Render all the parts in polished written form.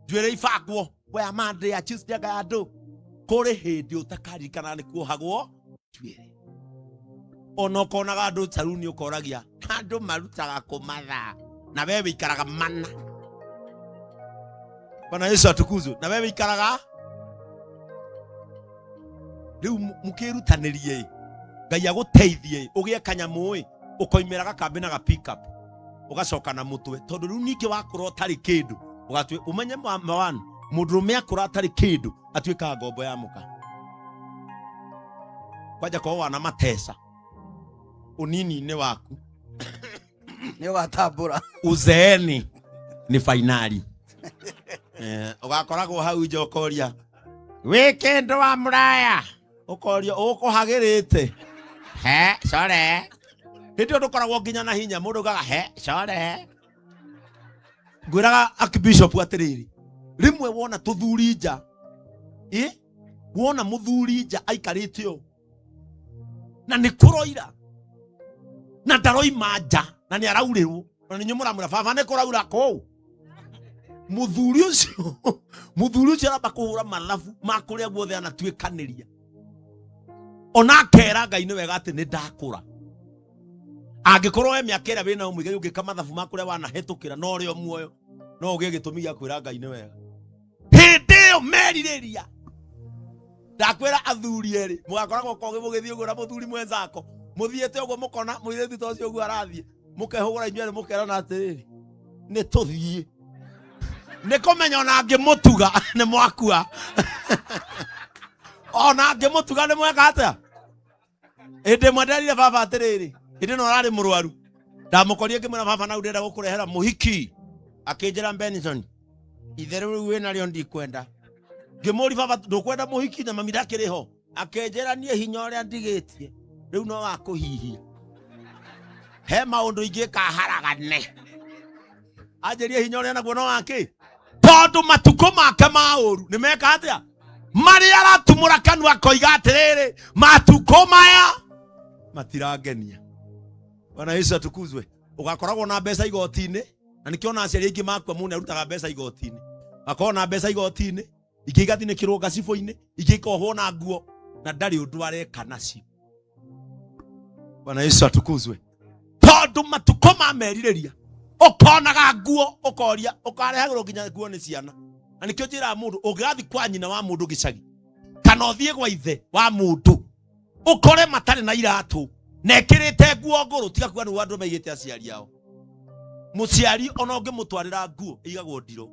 Njuĩrĩ ibangwo wea Monday ya Tuesday anga ya ndũ. Kũrĩ hĩndĩ ũtakaririkana nĩ kuohagwo njuĩrĩ. Ona ũkonaga andũ caruni ũkoragia andũ marutaga kũ mathaa na we wĩikaraga mana. Bwana Yesu atukuzwe. Na we wĩikaraga rĩu mũkĩrutanĩrie Ngai agũteithie ũgĩe kanyamũ ĩ ũkoimĩra gakambĩ na ga pick up ũgacoka na mũtwe tondũ rĩu ningĩ wakũra ũtarĩ kĩndũ ũgatue ũmenye mawan mũndũrũme akũra atarĩ kĩndũ atuĩkaga ngombo ya mũka kwanja korwo wana matesa ũnini-inĩ waku. Nĩ ũgatambũra. Uzeeni ni fainali. Ũgakoragwo hau nja ũkoria wĩ kĩndũ wa mũraya, ũkoria ũkũhagĩrĩte he core hĩndĩ ĩyo ndũkoragwo nginya na hinya mũndũ ugaga he core. Ngwĩraga archbishop atĩrĩrĩ, rĩmwe wona tũthuri nja ĩ wona mũthuri nja aikarĩte ũũ na nĩ kũroira na ndaroima nja na nĩ araurĩrwo na nĩ mũramwĩra baba nĩ kũraura kũu, mũthuri ũcio mũthuri ũcio aramba kũhũra mathabu ma kũrĩa guothe anatuĩkanĩria ona akera Ngai nĩ wega atĩ nĩ ndakũra. Angĩkorwo we mĩaka ĩrĩa wĩnayo mũigai ũngĩka mathabu ma kũrĩa wanahĩtũkĩra no ũrĩ o muoyo, no ũgĩe gĩtũmi gĩa kwĩra Ngai nĩ wega. Hĩndĩ ĩyo merirĩria ndakwĩra athuri erĩ mũgakoragwo kogĩ mũgĩthiĩ ũguo na mũthuri mwenzako mũthiĩte ũguo mũkona mũirĩtu ta ũcio ũguo arathiĩ mũkehũgũra inyuĩ erĩ mũkerana atĩrĩrĩ, nĩ tũthiĩ nĩ kũmenya ona ngĩmũtuga nĩ mwakua, ona ngĩmũtuga nĩ mweka atĩa. Hĩndĩ ĩmwe nderire baba atĩrĩrĩ, hĩndĩ ĩno ararĩ mũrwaru, ndamũkorire ngĩmwĩra baba nau ndĩrenda gũkũrehera mũhiki, akĩnjĩra Benson itherũ rĩu wĩnarĩo ndikwenda. Ngĩmũri baba ndũkwenda mũhiki na mami ndakĩrĩ ho, akĩnjĩra niĩ hinya ũrĩa ndigĩtie rĩu no wa kũhihia, he maũndũ ingĩka haragane anjĩrie hinya ũrĩa naguo no wakĩ, tondũ matukũ make ma ũru nĩ meka atĩa marĩa aratumũra kanua akoiga atĩrĩrĩ, matukũ maya matirangenia. Bwana Yesu atukuzwe. Ũgakoragwo na mbeca igoti-inĩ na nĩkĩo ona aciari aingĩ makua mũndũ arutaga mbeca igoti-inĩ, makoragwo na mbeca igoti-inĩ, ingĩ igathinĩkĩrwo ngacibũ-inĩ, ingĩ ikohwo na nguo na ndarĩ ũndũ areka nacio. Bwana Yesu atukuzwe. Tondũ matukũ ma merirĩria ũkonaga nguo ũkoria ũkarehagĩrwo nginya nguo nĩ ciana, na nĩkĩo njĩraga mũndũ ũngĩgathiĩ kwa nyina wa mũndũ gĩcagi kana ũthiĩ gwa ithe wa mũndũ ũkore matarĩ na iratũ na ĩkĩrĩte nguo ngũrũ, tiga kuga nĩguo andũ maigĩte aciari ao. Mũciari ona ũngĩmũtwarĩra nguo ĩigagwo ndirũ.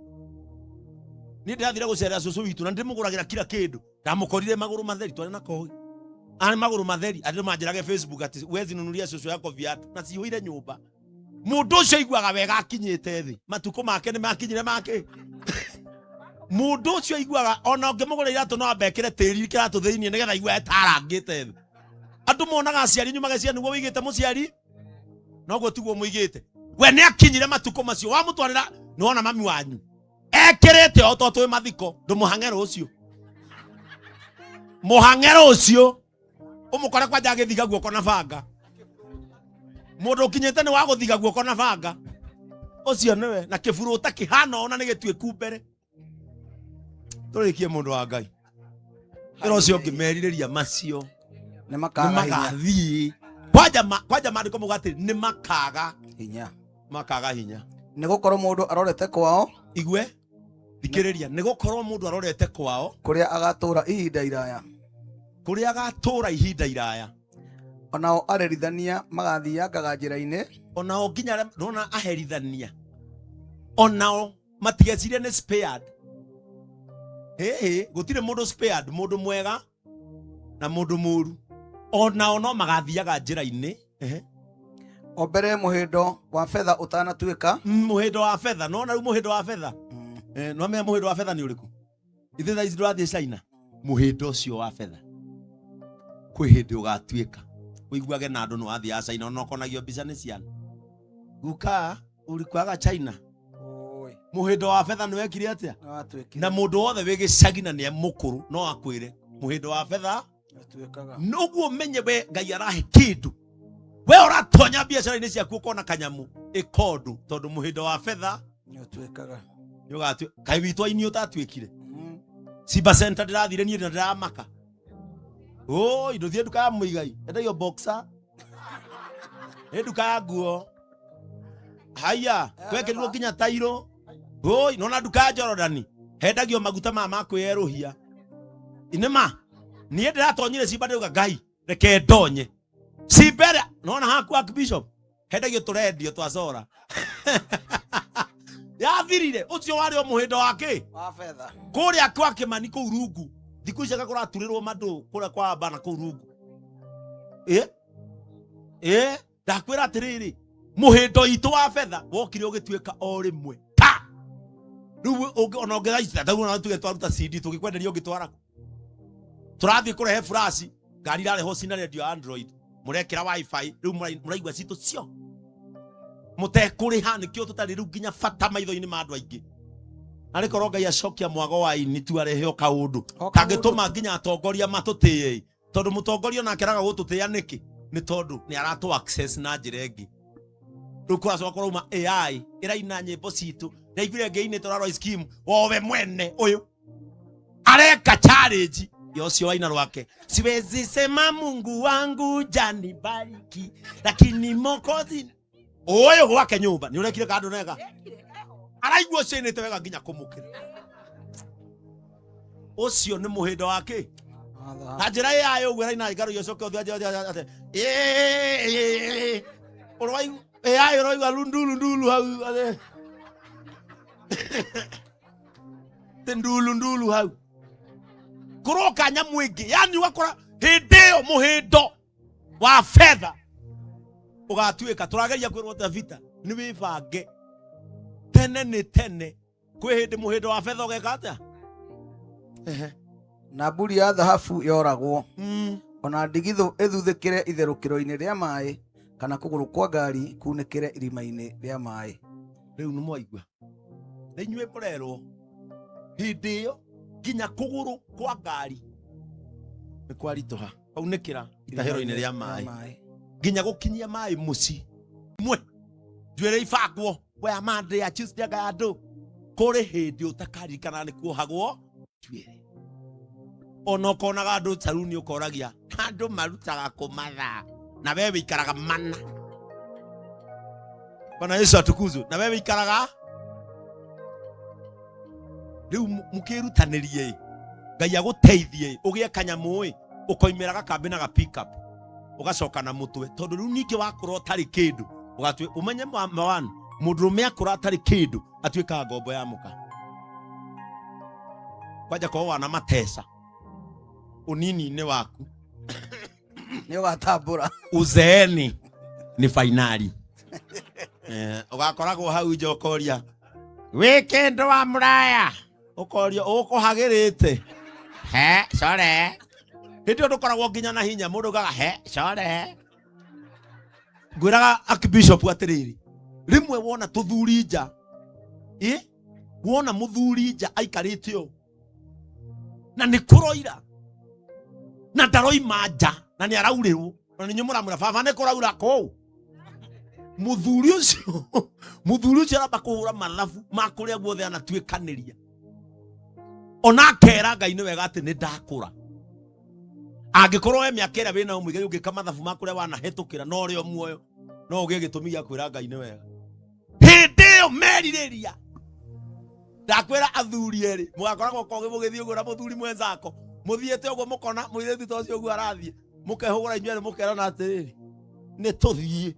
Niĩ ndĩrathire gũcerera cũcũ witũ na ndĩmũgũragĩra kila kĩndũ, ndamũkorire magũrũ matheri, twarĩ na kogi arĩ magũrũ matheri, andũ manjĩrage Facebook atĩ wezi nunuria cũcũ yako viatu na cihũire nyũmba. Mũndũ ũcio aiguaga wega akinyĩte thĩ, matukũ make nĩ makinyire make. Mũndũ ũcio aiguaga ona ũngĩmũgũra iratũ no ambe ekĩre tĩri kĩratũ thĩinĩ nĩgetha aigue etarangĩte thĩ. Andũ monaga aciari nyuma geciria nĩguo wĩigĩte mũciari, noguo tiguo mũigĩte. We nĩ akinyire matukũ macio wamũtwarĩra, nĩwona mami wanyu ekĩrĩte o to twĩ mathiko, ndũmũhang'e rũciũ, mũhang'e rũciũ ũmũkore kwanja agĩthiga guoko na banga. Mũndũ ũkinyĩte nĩ wa gũthiga guoko na banga ũcio nĩwe na kĩburuta kĩhana ona nĩ gĩtuĩku mbere. Tũrĩkie mũndũ wa Ngai ĩra ũcio ũngĩ merirĩria macio nĩ makaga hinya. Nĩmagathiĩ kwanja kwanja maandĩko mauga atĩ nĩ makaga hinya. Makaga hinya. Nĩ gũkorwo mũndũ arorete kwao. Igue thikĩrĩria, nĩ gũkorwo mũndũ arorete kwao kũrĩa agatũũra ihinda iraya, kũrĩa agatũũra ihinda iraya. Onao arerithania magathiangaga njĩra-inĩ. Onao nginya arĩa ndona aherithania onao matigecirie nĩ spared. Hĩhĩ gũtirĩ mũndũ spared, mũndũ mwega na mũndũ mũru onao no magathiaga njĩra-inĩ. Ehe. O mbere mũhĩndo wa betha ũtanatuĩka. Mũhĩndo wa betha, nona rĩu mũhĩndo wa betha. No menya mũhĩndo wa betha nĩ ũrĩkũ? Ithuĩ thaa ici ndũrathiĩ China. Mũhĩndo ũcio wa betha kwĩ hĩndĩ ũgatuĩka ũiguage na andũ nĩ wathiaga China, ona ũkonagio mbica nĩ ciana, guka ũrikwaga China. Oi. Mũhĩndo wa betha nĩ wekire atĩa? Nĩwatuĩkire. Na mũndũ wothe wĩ gĩcagi na nĩ mũkũrũ no akwĩre mũhĩndo wa betha Nĩwatuĩkaga. Noguo menye we Ngai arahe kĩndũ, we ũratonya biacara-inĩ ciaku ũkona kanyamũ ĩkondũ tondũ mũhĩndo wa betha Nĩũtuĩkaga. Nĩũgatu kaĩ witũ aini ũtatuĩkire. Simba Center ndĩrathire niĩ na ndĩramaka. Oi, ndũthiĩ nduka ya Mũigai, endagio boxer. Nĩ nduka ya nguo. Haiya, twekĩrirwo nginya tairo. Oi, nona nduka ya Jorodani, hendagio maguta maya ma kwĩyerũhia. Nĩ ma, niĩ ndĩratonyire Simba ndĩrauga Ngai, reke ndonye. Simba ĩrĩa, nona haku Archbishop, hendagio tũrendio twa cora. Yathirire, ũcio warĩ o mũhĩndo wa kĩ? Wa betha. Kũrĩa kwa Kĩmani kũu rungu, thikũ ici kũraturĩrwo mandũ kũrĩa kwa Ambana kũu rungu. Ĩ? Ĩ? Ndakwĩra atĩrĩrĩ, mũhĩndo itũ wa betha wokire ũgĩtuĩka o rĩmwe ta rĩu ona ũngĩtha tarĩu ona tuge twaruta CD tũgĩkwenderia ũngĩtwara kũ? Tũrathiĩ kũrehe flash, ngari irarehwo cina radio ya Android, mũrekĩra wifi, rĩu mũraigua citũ cio mũtekũrĩha. Nĩkĩo tũtarĩ rĩu nginya bata maitho-inĩ ma andũ aingĩ. Arĩ korwo Ngai acokia mwago wa ini tu arehe o kaũndũ O kaũndũ. Kangĩtũma nginya atongoria matũtĩe, tondũ mũtongoria onake araga gũtũtĩa nĩkĩ? Nĩ tondũ nĩ aratũ access na njĩra ĩngĩ. Rĩu kũracoka kũrauma AI ĩraina nyĩmbo citũ. Ndaiguire ngĩinĩtwo na Royce Kim wowe mwene ũyũ areka challenge ya ũcio waina rwake, siwezi sema Mungu wangu janibariki lakini mokozi ũyũ gwake nyũmba nĩ ũrekire kandũ nega araigua ũcio inĩte wega nginya kũmũkĩra. Ũcio nĩ mũhĩndo wa kĩ na njĩra ĩyayo ũguo ĩraina ngaro icoke ũthiĩ anjĩra atĩ ũraigua ĩyayo ũraigua ndulu ndulu hau atĩ Tĩ ndulu ndulu hau kũroka nyamũ ĩngĩ, yani ũgakora hĩndĩ ĩyo mũhĩndo wa fedha ũgatuĩka. Tũrageria kwĩrwo ta vita nĩ wĩbange tene nĩ tene kwĩ hĩndĩ mũhĩndo wa fedha ũgeka atĩa. Ehe. Na mburi ya thahabu yoragwo, ona ndigithũ ĩthuthĩkĩre itherũkĩro-inĩ rĩa maĩ, kana kũgũrũ kwa ngari kunĩkĩre irima-inĩ rĩa maĩ. Rĩu nĩ mwaigua nĩ inyuĩ mũrerwo hĩndĩ ĩyo nginya kũgũrũ kwa ngari nĩ kwaritũha kwaunĩkĩra itahĩro-inĩ rĩa maĩ, nginya gũkinyia maĩ mũciĩ mwe njuĩrĩ ibangwo ya Monday ya Tuesday anga ya ndũ. Kũrĩ hĩndĩ ũtakaririkana nĩ kuohagwo njuĩrĩ, ona ũkonaga andũ caruni ũkoragia andũ marutaga kũ mathaa na we wĩikaraga mana. Bwana Yesu atukuzwe. Na we wĩikaraga rĩu mũkĩrutanĩrie Ngai agũteithie ũgĩe kanyamũ ĩ ũkoimĩra gakambĩ na ga pick up ũgacoka na mũtwe, tondũ rĩu ningĩ wakũra ũtarĩ kĩndũ ũgatue ũmenye one mũndũrũme akũra atarĩ kĩndũ atuĩkaga ngombo ya mũka kwanja korwo wana matesa ũnini-inĩ waku. Nĩ ũgatambũra. Uzeeni ni fainali. Ũgakoragwo hau nja ũkoria wĩ kĩndũ wa mũraya, ũkoria ũkũhagĩrĩte he core. Hĩndĩ ĩyo ndũkoragwo nginya na hinya, mũndũ ugaga he core. Ngwĩraga archbishop atĩrĩrĩ, rĩmwe wona tũthuri nja ĩ wona mũthuri nja aikarĩte ũũ na nĩ kũroira na ndaroima nja na nĩ araurĩrwo na nĩ mũramwĩra baba nĩ kũraura kũu, mũthuri ũcio aramba kũhũra mathabu ma kũrĩa guothe anatuĩkanĩria, ona akera Ngai nĩ wega atĩ nĩ ndakũra. Angĩkorwo we mĩaka ĩrĩa wĩnayo mũigai ũngĩka mathabu ma kũrĩa wanahĩtũkĩra no ũrĩ o muoyo, no ũgĩe gĩtũmi gĩa kwĩra Ngai nĩ wega. Hĩndĩ ĩyo merirĩria, ndakwĩra athuri erĩ mũgakoragwo kogĩ mũgĩthiĩ ũguo na mũthuri mwenzako, mũthiĩte ũguo mũkona mũirĩtu ta ũcio ũguo arathiĩ, mũkehũgũra inyuerĩ mũkerana atĩrĩrĩ, nĩ tũthiĩ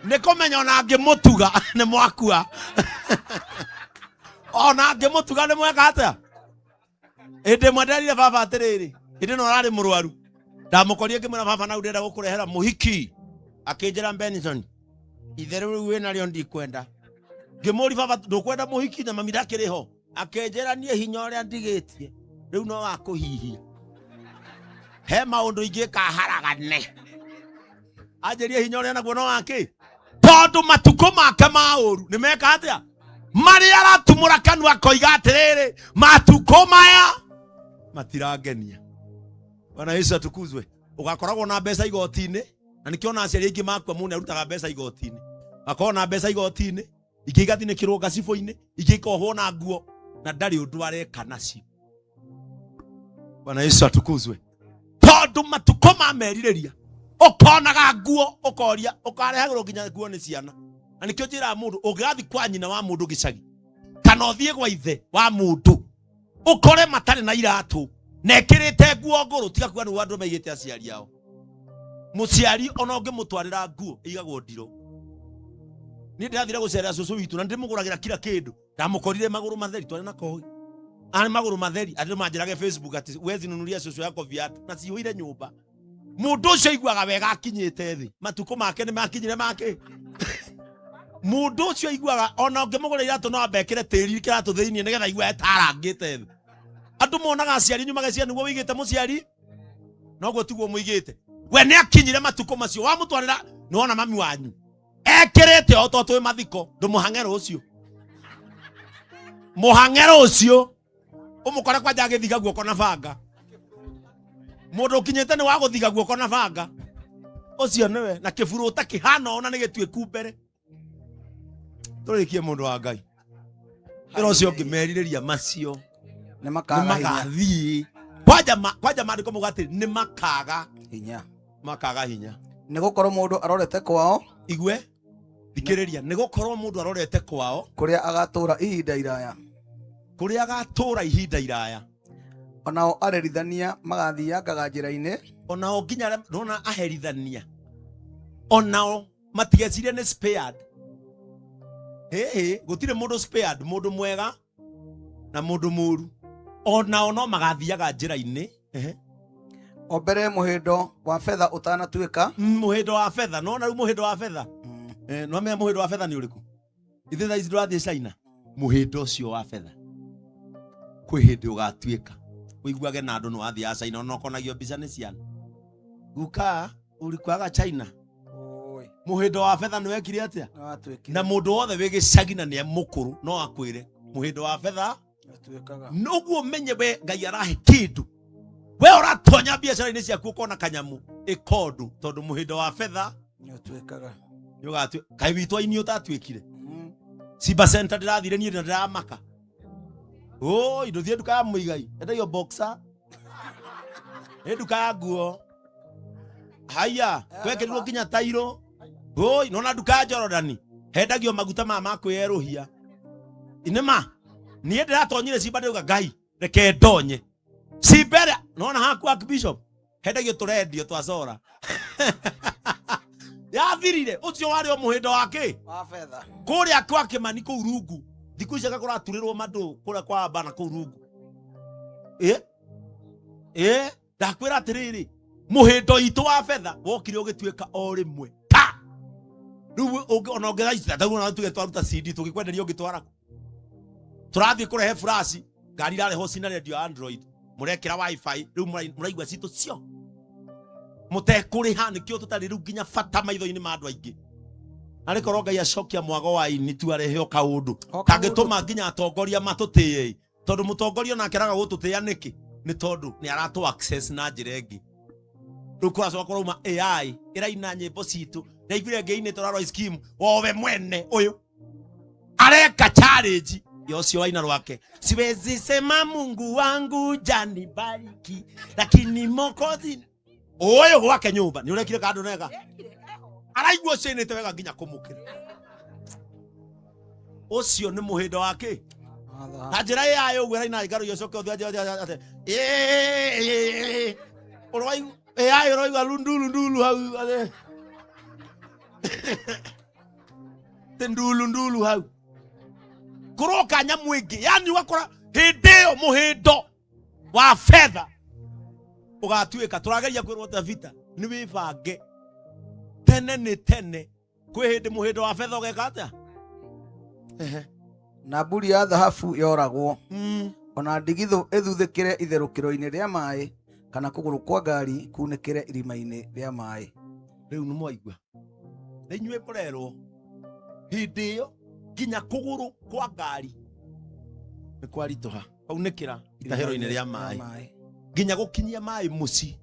nĩ kũmenya ona ngĩmũtuga nĩ mwakua, ona ngĩmũtuga nĩ mweka atĩa. Hĩndĩ ĩmwe nderire baba atĩrĩrĩ, hĩndĩ ĩno ararĩ mũrwaru, ndamũkorie ngĩmwĩra baba nau ndĩrenda gũkũrehera mũhiki, akĩnjĩra Benson itherũ rĩu wĩnarĩo ndikwenda. Ngĩmũri baba ndũkwenda mũhiki na mami ndakĩrĩ ho? Akĩnjĩra niĩ hinya ũrĩa ndigĩtie rĩu no wa kũhihia, he maũndũ ingĩka haragane. Anjĩrie hinya ũrĩa naguo no wakĩ, tondũ matukũ make ma ũru nĩ meka atĩa marĩa aratumũra kanua akoiga atĩrĩrĩ, matukũ maya matirangenia. Bwana Yesu atukuzwe. Ũgakoragwo na mbeca igoti-inĩ, na nĩkĩo ona aciari aingĩ makua mũndũ nĩarutaga mbeca igoti-inĩ, akorwo na mbeca igoti-inĩ. Ingĩ igathinĩkĩrwo ngacibũ-inĩ, ingĩ ikohwo na nguo, na ndarĩ ũndũ areka nacio. Bwana Yesu atukuzwe. Tondũ matukũ ma merirĩria, ũkonaga nguo ũkoria, ũkarehagĩrwo nginya nguo nĩ ciana. Na nĩkĩo njĩraga mũndũ, ũngĩgathiĩ kwa nyina wa mũndũ gĩcagi, kana ũthiĩ gwa ithe wa mũndũ, ũkore matarĩ na iratũ na ekĩrĩte nguo ngũrũ, tiga kuga nĩguo andũ maigĩte aciari ao. Mũciari ona ũngĩmũtwarĩra nguo ĩigagwo ndiro. Niĩ ndĩrathire gũcerera cũcũ witũ na ndĩmũgũragĩra kila kĩndũ, ndamũkorire magũrũ matheri, twarĩ na kohi arĩ magũrũ matheri, andũ manjĩrage Facebook atĩ wezi nunuria cũcũ yako viatu na cihũire nyũmba. Mũndũ ũcio aiguaga wega akinyĩte thĩ, matukũ make nĩ makinyire make. Mũndũ ũcio aiguaga ona ũngĩmũgũra iratũ no ambe ekĩre tĩri kĩratũ thĩinĩ nĩgetha aigue etarangĩte thĩ. Andũ monaga aciari nyuma geciria nĩguo wĩigĩte mũciari, noguo tiguo mũigĩte. We nĩ akinyire matukũ macio, wamũtwarĩra nĩwona mami wanyu ekĩrĩte o to twĩ mathiko, ndũmũhang'e rũciũ, mũhang'e rũciũ ũmũkore kwanja agĩthiga guoko na banga. Mũndũ ũkinyĩte nĩ wa gũthiga guoko na banga, ũcio nĩwe na kĩburuta kĩhana ona nĩ gĩtuĩku mbere. Tũrĩkie mũndũ wa Ngai, wĩra ũcio ũngĩ merirĩria macio nĩ makaga hinya. Nĩmagathiĩ kwanja maandĩko mauga atĩ nĩ makaga hinya, makaga hinya. Nĩ gũkorwo mũndũ arorete kwao. Igue, thikĩrĩria, nĩ gũkorwo mũndũ arorete kwao kũrĩa agatũũra ihinda iraya, kũrĩa agatũũra ihinda iraya. Onao arerithania magathiangaga njĩra-inĩ, onao nginya arĩa ndona aherithania onao matigecirie nĩ spared. Hĩhĩ, gũtirĩ mũndũ spared, mũndũ mwega na mũndũ mũru onao no magathiaga njĩra-inĩ. Ehe. O mbere mũhĩndo wa betha ũtanatuĩka. Mũhĩndo wa betha, no na rĩu mũhĩndo wa betha, no menya mũhĩndo wa betha nĩ ũrĩkũ? Ithuĩ thaa ici ndũrathiĩ China. Mũhĩndo ũcio wa betha kwĩ hĩndĩ ũgatuĩka ũiguage na andũ nĩ wathiaga China, ona ũkonagio mbica nĩ ciana, guka ũrikuaga China. Oi. Mũhĩndo wa betha nĩ wekire atĩa? Nĩwatuĩkire. Na mũndũ wothe wĩ gĩcagi na nĩ mũkũrũ no akwĩre mũhĩndo wa betha Nĩwatuĩkaga. Noguo menye we Ngai arahe kĩndũ, we ũratonya biacara-inĩ ciaku ũkona kanyamũ ĩkondũ, tondũ mũhĩndo wa betha Nĩũtuĩkaga. Nĩũgatuĩka. Kaĩ witũ aini ũtatuĩkire? Simba Center ndĩrathire niĩ na ndĩramaka. Oi, ndũthiĩ nduka ya Mũigai, endagio boxer. Nĩ nduka ya nguo. Haya, twekĩrirwo nginya tairo. Oi, nona nduka ya Jorodani hendagio maguta maya ma kwĩyerũhia. Nĩma, niĩ ndĩratonyire Simba ndĩrauga Ngai reke ndonye Simba ĩrĩa nona haku Archbishop hendagio tũrendio twa cora yathirire. Ũcio warĩ o mũhĩndo wa kĩ? Wa betha. Kũrĩa kwa Kĩmani kũu rungu, thikũ ici kũraturĩrwo mandũ kũrĩa kwa Ambana kũu rungu. Ĩ ĩ, ndakwĩra atĩrĩrĩ, mũhĩndo itũ wa betha wokire ũgĩtuĩka o rĩmwe ta rĩu ona ũngĩtha tarĩu ona tuge twaruta CD tũgĩkwenderia ũngĩtwara kũ? Tũrathiĩ kũrehe flash, ngari irarehwo cina radio ya Android, mũrekĩra wifi, rĩu mũraigua citũ cio mũtekũrĩha. Nĩkĩo tũtarĩ rĩu nginya bata maitho-inĩ ma andũ aingĩ. Arĩ korwo Ngai acokia mwago wa ini tu arehe o kaũndũ O kaũndũ. Kangĩtũma nginya atongoria matũtĩe, tondũ mũtongoria onake araga gũtũtĩa nĩkĩ? Nĩ tondũ nĩ aratũ access na njĩra ĩngĩ. Rĩu kũracoka kũrauma AI ĩraina nyĩmbo citũ. Ndaiguire ngĩinĩtwo na Royce Kim wowe mwene ũyũ areka challenge ya ũcio waina rwake, siwezi sema Mungu wangu janibariki lakini mokozi ũyũ gwake nyũmba nĩ ũrekire kandũ nega araigua ũcio inĩte wega nginya kũmũkĩra. Ũcio nĩ mũhĩndo wa kĩ? Na njĩra ĩyayo ũguo ĩraina ngaro icoke ũthiĩ atĩ ũraigua ĩyayo ũraigua lundulu ndulu hau atĩ tĩ ndulu ndulu hau kũroka nyamũ ĩngĩ, yani ũgakora hĩndĩ ĩyo mũhĩndo wa fedha ũgatuĩka. Tũrageria kwĩrwo ta vita nĩ wĩbange tene nĩ tene, kwĩ hĩndĩ mũhĩndo wa fedha ũgeka atĩa? Ehe. Na mburi ya thahabu yoragwo, ona ndigithũ ĩthuthĩkĩre itherũkĩro-inĩ rĩa maĩ, kana kũgũrũ kwa ngari kunĩkĩre irima-inĩ rĩa maĩ. Rĩu nĩ mwaigua nĩ inyuĩ mũrerwo hĩndĩ ĩyo nginya kũgũrũ kwa ngari nĩ kwaritũha kwaunĩkĩra itahĩro-inĩ rĩa maĩ, nginya gũkinyia maĩ mũciĩ.